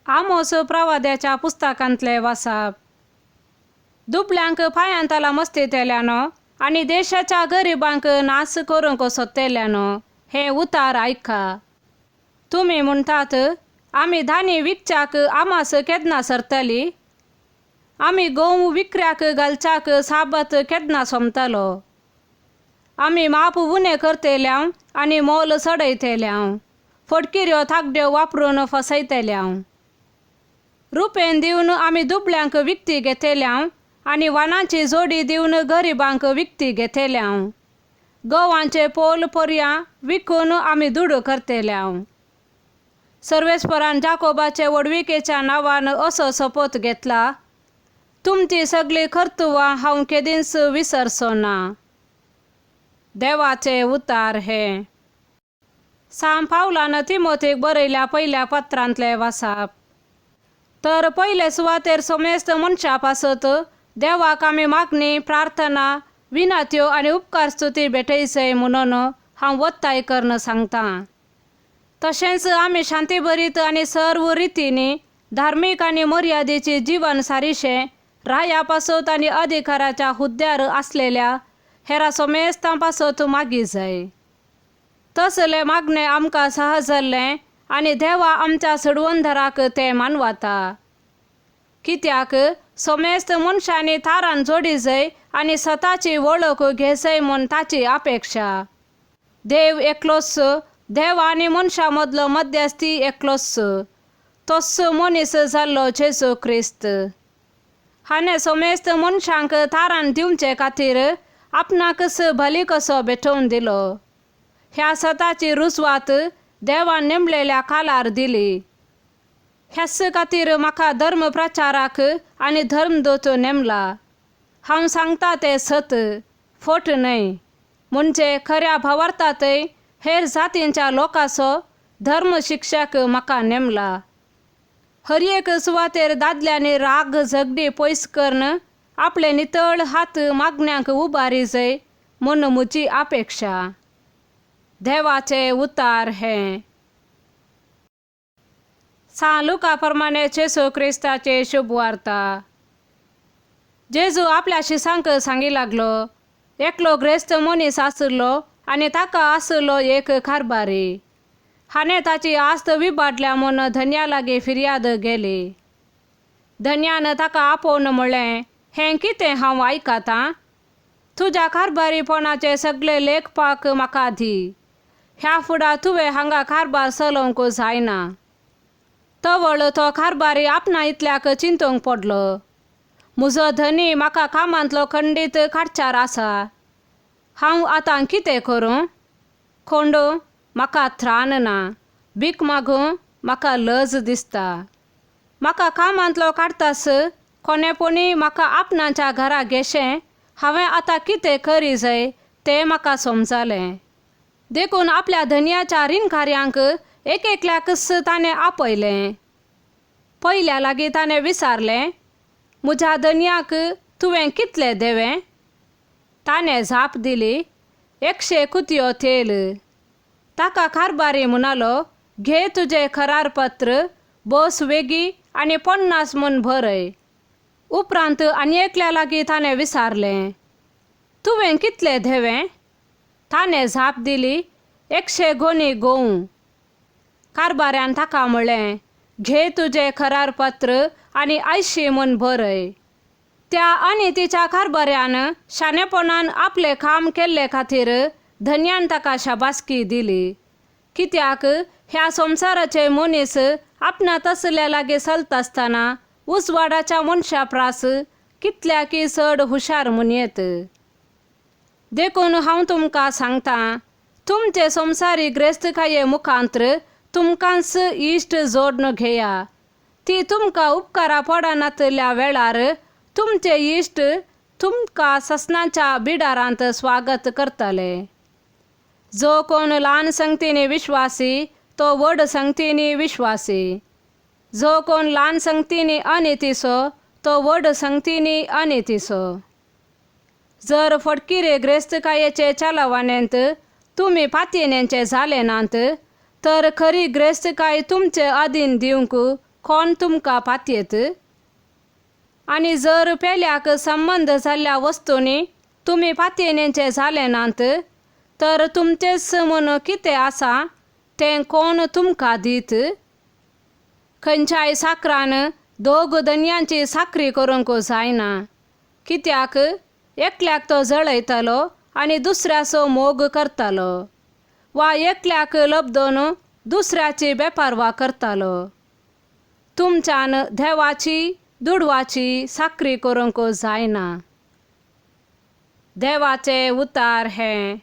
आमोस प्रवाद्याच्या पुस्तकांतले वासाप. दुबल्यांक पांयांतला मस्तितेल्यानो आनी देशाच्या गरिबांक नाश करूंक सोदतेल्यानो हें उतार आयका. तुमी म्हणटात, आमी धानी विकच्याक आमास केन्ना सरतली? आमी गोंव विकऱ्याक घालच्याक साबत केन्ना सोमतलो? आमी माप उणें करतेल्यांव आनी मोल चडयतेल्यांव, फटकिऱ्यो थागड्यो वापरून फसयतेल्यांव. रुपेन दिवन आमी दुबल्यांक विकती घेतेल्यांव आनी वानाची जोडी दिवन गरिबांक विकती घेतेल्यांव. गोवांचे पोल पर्यां विकून आमी दुडू करतेल्यांव. सर्वेस्परान जाकोबाचे व्हडविकेच्या नांवान असो सोपोत घेतला, तुमची सगळीं कर्तुवां हांव केदींच विसरचो ना. देवाचे उतार हे. सांत पावलान तिमोतीक बरयल्या पयल्या पत्रांतले वासाप. तर पयले सुवातेर समेस्त मनशा पासत देवाक आमी मागणी, प्रार्थना, विनात्यो आनी उपकार स्तुती भेटयचय म्हणून हांव वत्ताय करून सांगतां. तशेंच आमी शांतीभरीत आनी सर्व रितींनी धार्मीक आनी मर्यादेची जिवन सारिशें राया पासत आनी अधिकाराच्या हुद्द्यार आसलेल्या हेरा समेस्तां पासत मागी जाय. तसलें मागणें आमकां सहज जाल्लें आनी देवा आमच्या सडवंधराक तें मानवता. कित्याक समेस्त मनशांनी थारान जोडी जाय आनी स्वताची वळख घेसय म्हूण ताची अपेक्षा. देव एकलोच, देव आनी मनशां मदलो मध्यस्थी एकलोच, तोच मनीस जाल्लो जेजू क्रिस्त. हाणें समेस्त मनशांक थारान दिवचे खातीर आपणाकच बली कसो भेटोवन दिलो. ह्या सताची रुजवात देवान नेमलेल्या कालार दिली. ह्याच खातीर म्हाका धर्म प्रचाराक आनी धर्मदूत नेमला. हांव सांगता तें सत, फट न्हय. म्हणजे खऱ्या भावार्थांतय हेर जातींच्या लोकांचो धर्म शिक्षक म्हाका नेमला. हर एक सुवातेर दादल्यांनी राग झगडी पयस करून आपले नितळ हात मागण्यांक उबारी जाय म्हूण म्हजी अपेक्षा. देवाचे उतार हे. सांत लुका प्रमाणे जेजू क्रिस्ताचे शुभवार्ता. जेजू आपल्या शिसांक सांगी लागलो, एकलो ग्रेस्त मनीस आशिल्लो आनी ताका आशिल्लो एक कारभारी. हाणें ताची आस्त विबाडल्या म्हूण धन्या लागीं फिर्याद गेली. धन्यान ताका आपोवन म्हणलें, हें कितें हांव आयकतां? तुज्या कारभारीपणाचे सगळे लेखपाक म्हाका दी. ह्या फुडा तुवें हांगा कारभार चलोवंक जायना. तवळ तो कारभारी आपणा इतल्याक चिंतूंक पडलो, म्हजो धनी म्हाका कामांतलो खंडीत काडच्यार आसा. हांव आतां कितें करूं? कोंडू म्हाका त्राण ना, भीक मागूं म्हाका लज दिसता. म्हाका कामांतलो काडटास कोणेपणी म्हाका आपणाच्या घरा घेशें हांवें आतां कितें करी जाय तें म्हाका समजालें. देखून आपल्या धनयाच्या रिणकार्यांक एक एकल्याकच ताणें आपयलें. पयल्या लागीं ताणें विचारलें, म्हज्या धनयाक तुवें कितलें देवें? ताणें जाप दिली, 100 कुतयो तेल. ताका कारभारी म्हणालो, घे तुजें करारपत्र, बस वेगीं आनी 50 म्हूण बरय. उपरांत आनी एकल्या लागीं ताणें विचारलें, तुवें कितलें देवें? ताणें जाप दिली, 100 गोनी गोंव. कारभाऱ्यान ताका म्हणलें, घे तुजें करारपत्र आनी 80 म्हूण बरय. त्या आनी तिच्या कारभाऱ्यान शाणेपणान आपलें काम केल्ले खातीर धन्यान ताका शाबासकी दिली. कित्याक ह्या संवसाराचे मनीस आपणा तसल्या लागीं चलता आसतना उजवाडाच्या मनशा प्रास कितल्याकी चड हुशार म्हणयेत. देखून हांव तुमकां सांगतां, तुमचे संवसारी ग्रेस्तकाये मुखांत्र तुमकांच इश्ट जोडून घेया. ती तुमकां उपकारा पडनातल्या वेळार तुमचे इश्ट तुमकां ससनाच्या बिडारांत स्वागत करतले. जो कोण ल्हान संगतीनी विश्वासी तो व्हड संगतीनी विश्वासी. जो कोण ल्हान संगतीनी अनितीचो तो व्हड संगतीनी अनितीचो. जर फटकिरे ग्रेस्तकायेचे चलावणेंत तुमी पातयेनेचे जाले नात तर खरी ग्रेस्तकाय तुमचे अधीन दिवंक कोण तुमकां पातयेत? आनी जर पेल्याक संबंद जाल्ल्या वस्तूंनी तुमी पातयेनेचे जाले नात तर तुमचेच म्हूण कितें आसा तें कोण तुमकां दीत? खंयच्याय साकरान दोग धनयांची साकरी करूंक जायना. कित्याक एकल्याक तो जळयतालो आनी दुसऱ्याचो मोग करतालो वा एकल्याक लब्दोन दुसऱ्याची बेपारवा करतालो. तुमच्यान देवाची दुडवाची साकरी करूंक जायना. देवाचे उतार हें.